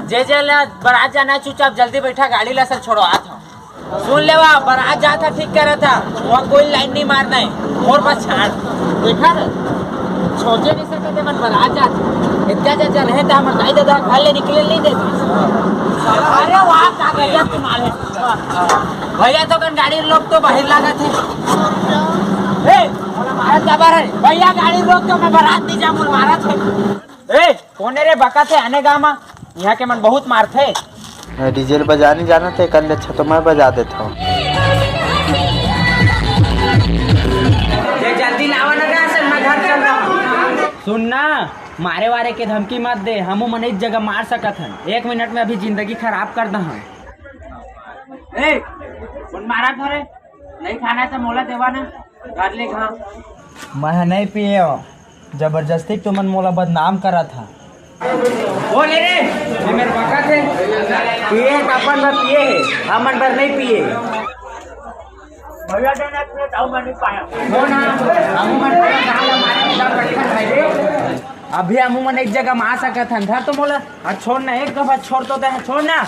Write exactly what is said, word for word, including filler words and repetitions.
जे जे ला बरात जाना हे, चुपचाप जल्दी बैठा, गाड़ी ला सब छोड़वा था। सुन लेवा, बरात जात हा, ठीक करा था, वहाँ कोई लाइन नहीं मारना है। और बस छाड़, देखा रे, सोचे नहीं सकते मन बरात जात। इतना जा जन है तो हमर दाई दादा घर ले निकले नहीं देते। अरे वाह, का गजब तुम्हारे भैया तो कन गाड़ी लोग तो बाहर लागत है। ए, मारत काबर है भैया, गाड़ी रोक तो मैं बरात नहीं जाऊँ, मारत है। ए, कोन ए रे बकत हे आने गाँव मा? इहाँ के मन बहुत मारथे। डीजे ल बजा नहीं जानत हे, कर ले अच्छा तो मैं बजा देत हँव। ए, जल्दी लावा ना गा, से मैं घर चल रहा हूँ। सुन ना, मारे वारे के धमकी मत दे, हमू मन एक जगह मार सकत हन। एक मिनट में अभी जिंदगी खराब कर दहन। ए, कोन मारत हे रे? नहीं खाना हे तो मोला देवा ना, घर ले खा। मैं ह नहीं पिए हँव, जबरदस्ती तुमन मोला बदनाम करत हा। बोले रे, ये मेरे बकत हे। पिए हे त अपन बर पिए हे, हमन बर नहीं पिए। भैया ने नहीं पिए त मैं नहीं पाया। हो ना, हमू मन पूरा गाँव ला मारे एकदम रखत भाई रे। अभी हमू मन एक जगह मा आ सकत हन, धर तो मोला। हाँ, छोड़ ना, एक दफा छोड़ तो दे, छोड़ ना।